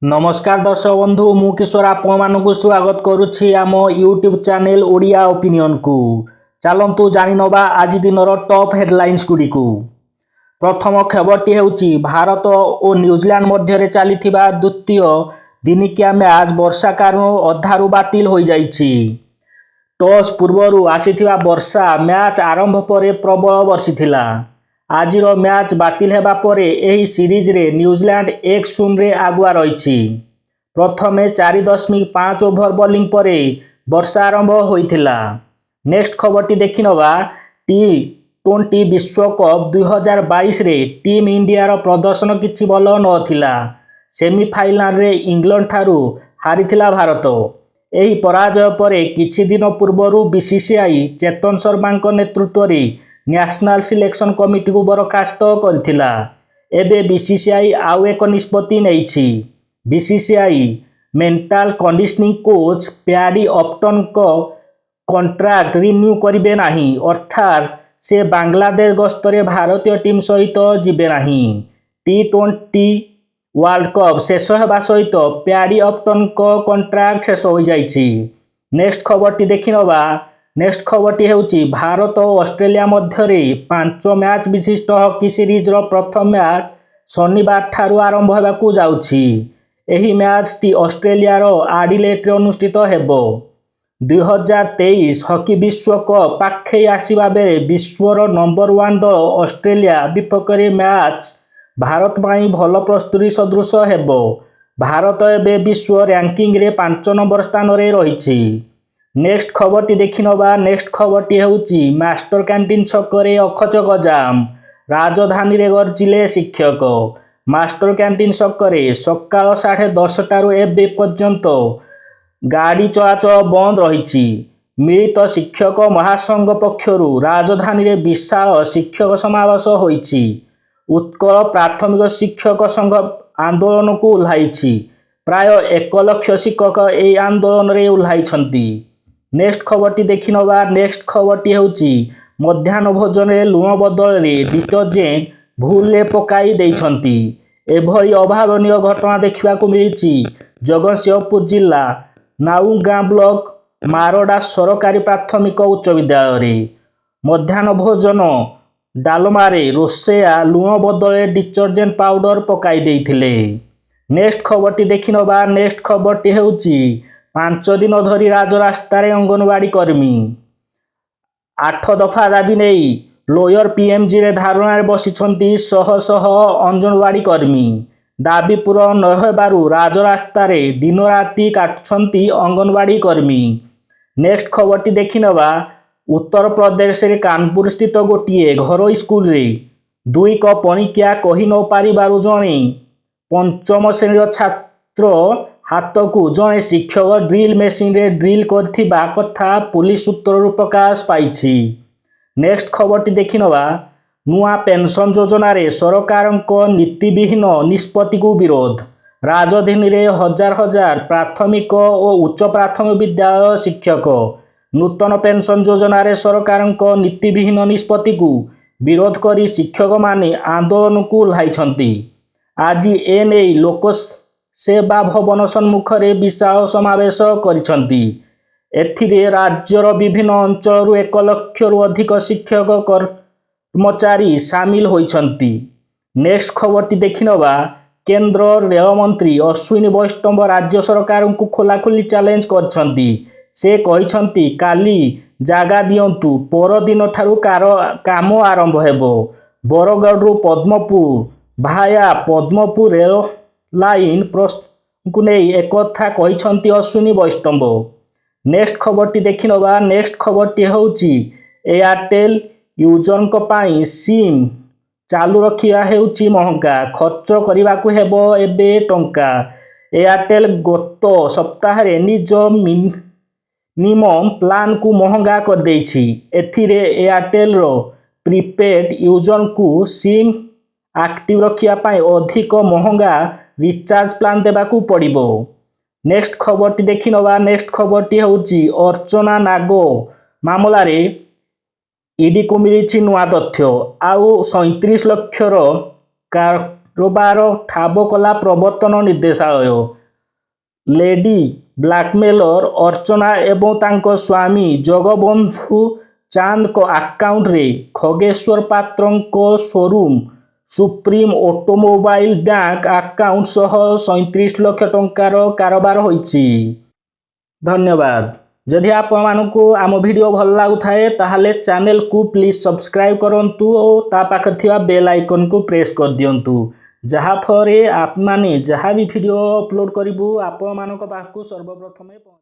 ନମସ୍କାର ଦର୍ଶକ ବନ୍ଧୁ, ମୁଁ କିଶୋର ଆପଣମାନଙ୍କୁ ସ୍ୱାଗତ କରୁଛି ଆମ ୟୁଟ୍ୟୁବ୍ ଚ୍ୟାନେଲ ଓଡ଼ିଆ ଓପିନିଅନକୁ। ଚାଲନ୍ତୁ ଜାଣିନେବା ଆଜି ଦିନର ଟପ୍ ହେଡଲାଇନ୍ସ ଗୁଡ଼ିକୁ। ପ୍ରଥମ ଖବରଟି ହେଉଛି, ଭାରତ ଓ ନ୍ୟୁଜିଲାଣ୍ଡ ମଧ୍ୟରେ ଚାଲିଥିବା ଦ୍ୱିତୀୟ ଦିନିକିଆ ମ୍ୟାଚ୍ ବର୍ଷା କାରଣରୁ ଅଧାରୁ ବାତିଲ ହୋଇଯାଇଛି। ଟସ୍ ପୂର୍ବରୁ ଆସିଥିବା ବର୍ଷା ମ୍ୟାଚ୍ ଆରମ୍ଭ ପରେ ପ୍ରବଳ ବର୍ଷିଥିଲା। ଆଜିର ମ୍ୟାଚ୍ ବାତିଲ ହେବା ପରେ ଏହି ସିରିଜରେ ନ୍ୟୁଜିଲାଣ୍ଡ 1-0ରେ ଆଗୁଆ ରହିଛି। ପ୍ରଥମେ 4.5 ଓଭର ବୋଲିଂ ପରେ ବର୍ଷା ଆରମ୍ଭ ହୋଇଥିଲା। ନେକ୍ସଟ ଖବରଟି ଦେଖିନେବା। ଟି-20 ବିଶ୍ୱକପ୍ 2022ରେ ଟିମ୍ ଇଣ୍ଡିଆର ପ୍ରଦର୍ଶନ କିଛି ଭଲ ନଥିଲା। ସେମିଫାଇନାଲରେ ଇଂଲଣ୍ଡଠାରୁ ହାରିଥିଲା ଭାରତ। ଏହି ପରାଜୟ ପରେ କିଛି ଦିନ ପୂର୍ବରୁ ବିସିସିଆଇ ଚେତନ ଶର୍ମାଙ୍କ ନେତୃତ୍ୱରେ ନ୍ୟାସନାଲ ସିଲେକ୍ସନ କମିଟିକୁ ବରଖାସ୍ତ କରିଥିଲା। ଏବେ ବିସିସିଆଇ ଆଉ ଏକ ନିଷ୍ପତ୍ତି ନେଇଛି। BCCI mental conditioning coach Paddy ଅପ୍ଟନଙ୍କ କଣ୍ଟ୍ରାକ୍ଟ ରିନ୍ୟୁ କରିବେ ନାହିଁ, ଅର୍ଥାତ୍ ସେ ବାଂଲାଦେଶ ଗସ୍ତରେ ଭାରତୀୟ ଟିମ୍ ସହିତ ଯିବେ ନାହିଁ। ଟି-20 ୱାର୍ଲଡ କପ୍ ଶେଷ ହେବା ସହିତ ପ୍ୟାଡି ଅପ୍ଟନଙ୍କ କଣ୍ଟ୍ରାକ୍ଟ ଶେଷ ହୋଇଯାଇଛି। ନେକ୍ସଟ ଖବରଟି ଦେଖିନେବା। ନେକ୍ସଟ ଖବରଟି ହେଉଛି, ଭାରତ ଓ ଅଷ୍ଟ୍ରେଲିଆ ମଧ୍ୟରେ 5 ମ୍ୟାଚ୍ ବିଶିଷ୍ଟ ହକି ସିରିଜର ପ୍ରଥମ ମ୍ୟାଚ୍ ଶନିବାର ଠାରୁ ଆରମ୍ଭ ହେବାକୁ ଯାଉଛି। ଏହି ମ୍ୟାଚଟି ଅଷ୍ଟ୍ରେଲିଆର ଆଡିଲେଡରେ ଅନୁଷ୍ଠିତ ହେବ। 2023 ହକି ବିଶ୍ୱକପ୍ ପାଖେଇ ଆସିବା ବେଳେ ବିଶ୍ୱର ନମ୍ବର ୱାନ୍ ଦଳ ଅଷ୍ଟ୍ରେଲିଆ ବିପକ୍ଷରେ ମ୍ୟାଚ୍ ଭାରତ ପାଇଁ ଭଲ ପ୍ରସ୍ତୁତି ସଦୃଶ ହେବ। ଭାରତ ଏବେ ବିଶ୍ୱ ରାଙ୍କିଙ୍ଗରେ 5 ନମ୍ବର ସ୍ଥାନରେ ରହିଛି। ନେକ୍ସଟ ଖବରଟି ଦେଖିନେବା। ନେକ୍ସଟ ଖବରଟି ହେଉଛି, ମାଷ୍ଟର କ୍ୟାଣ୍ଟିନ୍ ଛକରେ ଅଖଚକ ଜାମ୍, ରାଜଧାନୀରେ ଗର୍ଜିଲେ ଶିକ୍ଷକ। ମାଷ୍ଟର କ୍ୟାଣ୍ଟିନ୍ ଛକରେ ସକାଳ 10:30ଟାରୁ ଏବେ ପର୍ଯ୍ୟନ୍ତ ଗାଡ଼ି ଚଳାଚଳ ବନ୍ଦ ରହିଛି। ମିଳିତ ଶିକ୍ଷକ ମହାସଂଘ ପକ୍ଷରୁ ରାଜଧାନୀରେ ବିଶାଳ ଶିକ୍ଷକ ସମାବେଶ ହୋଇଛି। ଉତ୍କଳ ପ୍ରାଥମିକ ଶିକ୍ଷକ ସଂଘ ଆନ୍ଦୋଳନକୁ ଓହ୍ଲାଇଛି। ପ୍ରାୟ 1 ଲକ୍ଷ ଶିକ୍ଷକ ଏହି ଆନ୍ଦୋଳନରେ ଓହ୍ଲାଇଛନ୍ତି। ନେକ୍ସଟ ଖବରଟି ଦେଖିନେବା। ନେକ୍ସଟ ଖବରଟି ହେଉଛି, ମଧ୍ୟାହ୍ନ ଭୋଜନରେ ଲୁଣ ବଦଳରେ ଡିଟର୍ଜେଣ୍ଟ ଭୁଲରେ ପକାଇ ଦେଇଛନ୍ତି। ଏଭଳି ଅଭାବନୀୟ ଘଟଣା ଦେଖିବାକୁ ମିଳିଛି ଜଗତସିଂହପୁର ଜିଲ୍ଲା ନାଉଗାଁ ବ୍ଲକ ମାରଡା ସରକାରୀ ପ୍ରାଥମିକ ଉଚ୍ଚ ବିଦ୍ୟାଳୟରେ। ମଧ୍ୟାହ୍ନ ଭୋଜନ ଡାଲମାରେ ରୋଷେୟା ଲୁଣ ବଦଳରେ ଡିଟର୍ଜେଣ୍ଟ ପାଉଡର ପକାଇ ଦେଇଥିଲେ। ନେକ୍ସଟ ଖବରଟି ଦେଖିନେବା। ନେକ୍ସଟ ଖବରଟି ହେଉଛି, 5 ଦିନ ଧରି ରାଜରାସ୍ତାରେ ଅଙ୍ଗନବାଡି କର୍ମୀ। 8 ଦଫା ଦାବି ନେଇ ଲୋୟର ପିଏମ୍ଜିରେ ଧାରଣାରେ ବସିଛନ୍ତି ଶହ ଶହ ଅଙ୍ଗନବାଡି କର୍ମୀ। ଦାବି ପୂରଣ ନ ହେବାରୁ ରାଜରାସ୍ତାରେ ଦିନରାତି କାଟୁଛନ୍ତି ଅଙ୍ଗନବାଡି କର୍ମୀ। ନେକ୍ସଟ ଖବରଟି ଦେଖିନେବା। ଉତ୍ତରପ୍ରଦେଶରେ କାନପୁର ସ୍ଥିତ ଗୋଟିଏ ଘରୋଇ ସ୍କୁଲରେ 2 କପ୍ ପଣିକିଆ କହି ନ ପାରିବାରୁ ଜଣେ ପଞ୍ଚମ ଶ୍ରେଣୀର ଛାତ୍ର ହାତକୁ ଜଣେ ଶିକ୍ଷକ ଡ୍ରିଲ୍ ମେସିନରେ ଡ୍ରିଲ୍ କରିଥିବା କଥା ପୋଲିସ ସୂତ୍ରରୁ ପ୍ରକାଶ ପାଇଛି। ନେକ୍ସଟ ଖବରଟି ଦେଖିନେବା। ନୂଆ ପେନ୍ସନ ଯୋଜନାରେ ସରକାରଙ୍କ ନୀତିବିହୀନ ନିଷ୍ପତ୍ତିକୁ ବିରୋଧ। ରାଜଧାନୀରେ ହଜାର ହଜାର ପ୍ରାଥମିକ ଓ ଉଚ୍ଚ ପ୍ରାଥମିକ ବିଦ୍ୟାଳୟ ଶିକ୍ଷକ। ନୂତନ ପେନ୍ସନ ଯୋଜନାରେ ସରକାରଙ୍କ ନୀତିବିହୀନ ନିଷ୍ପତ୍ତିକୁ ବିରୋଧ କରି ଶିକ୍ଷକମାନେ ଆନ୍ଦୋଳନକୁ ଓହ୍ଲାଇଛନ୍ତି। ଆଜି ଏନେଇ ଲୋକସେବା ଭବନ ସମ୍ମୁଖରେ ବିଶାଳ ସମାବେଶ କରିଛନ୍ତି। ଏଥିରେ ରାଜ୍ୟର ବିଭିନ୍ନ ଅଞ୍ଚଳରୁ 1 ଲକ୍ଷରୁ ଅଧିକ ଶିକ୍ଷକ କର୍ମଚାରୀ ସାମିଲ ହୋଇଛନ୍ତି। ନେକ୍ସଟ ଖବରଟି ଦେଖିନେବା। କେନ୍ଦ୍ର ରେଳମନ୍ତ୍ରୀ ଅଶ୍ୱିନୀ ବୈଷ୍ଣବ ରାଜ୍ୟ ସରକାରଙ୍କୁ ଖୋଲାଖୋଲି ଚ୍ୟାଲେଞ୍ଜ କରିଛନ୍ତି। ସେ କହିଛନ୍ତି, କାଲି ଜାଗା ଦିଅନ୍ତୁ, ପରଦିନଠାରୁ କାମ ଆରମ୍ଭ ହେବ। ବରଗଡ଼ରୁ ପଦ୍ମପୁର ଭାୟା ପଦ୍ମପୁର ରେଳ ଲାଇନ ପ୍ରଶ୍ନକୁ ନେଇ ଏକଥା କହିଛନ୍ତି ଅଶ୍ୱିନୀ ବୈଷ୍ଣବ। ନେକ୍ସଟ ଖବରଟି ଦେଖିନେବା। ନେକ୍ସଟ ଖବରଟି ହେଉଛି, ଏୟାରଟେଲ ୟୁଜରଙ୍କ ପାଇଁ ସିମ୍ ଚାଲୁ ରଖିବା ହେଉଛି ମହଙ୍ଗା, ଖର୍ଚ୍ଚ କରିବାକୁ ହେବ ଏବେ ଟଙ୍କା। ଏୟାରଟେଲ ଗତ ସପ୍ତାହରେ ନିଜ ମିନିମମ୍ ପ୍ଲାନକୁ ମହଙ୍ଗା କରିଦେଇଛି। ଏଥିରେ ଏୟାରଟେଲର ପ୍ରିପେଡ୍ ୟୁଜରଙ୍କୁ ସିମ୍ ଆକ୍ଟିଭ ରଖିବା ପାଇଁ ଅଧିକ ମହଙ୍ଗା ରିଚାର୍ଜ ପ୍ଲାନ୍ ଦେବାକୁ ପଡ଼ିବ। ନେକ୍ସଟ ଖବରଟି ଦେଖିନେବା। ନେକ୍ସଟ ଖବରଟି ହେଉଛି, ଅର୍ଚ୍ଚନା ନାଗ ମାମଲାରେ ଇଡିକୁ ମିଳିଛି ନୂଆ ତଥ୍ୟ। ଆଉ 37 ଲକ୍ଷର କାରବାର ଠାବ କଲା ପ୍ରବର୍ତ୍ତନ ନିର୍ଦ୍ଦେଶାଳୟ। ଲେଡି ବ୍ଲାକମେଲର ଅର୍ଚ୍ଚନା ଏବଂ ତାଙ୍କ ସ୍ୱାମୀ ଜଗବନ୍ଧୁ ଚାନ୍ଦଙ୍କ ଆକାଉଣ୍ଟରେ ଖଗେଶ୍ୱର ପାତ୍ରଙ୍କ showroom supreme automobile bank account ସହ 37 ଲକ୍ଷ ଟଙ୍କାର କାରବାର ହୋଇଛି। ଧନ୍ୟବାଦ। ଯଦି ଆପଣମାନଙ୍କୁ ଆମ ଭିଡ଼ିଓ ଭଲ ଲାଗୁଥାଏ, ତାହେଲେ ଚ୍ୟାନେଲକୁ ପ୍ଲିଜ୍ ସବସ୍କ୍ରାଇବ୍ କରନ୍ତୁ ଓ ତା ପାଖରେ ଥିବା ବେଲ୍ ଆଇକନ୍କୁ ପ୍ରେସ୍ କରିଦିଅନ୍ତୁ, ଯାହାଫଳରେ ଆପଣମାନେ ଯାହା ବି ଭିଡ଼ିଓ ଅପଲୋଡ଼ କରିବୁ, ଆପଣମାନଙ୍କ ପାଖକୁ ସର୍ବପ୍ରଥମେ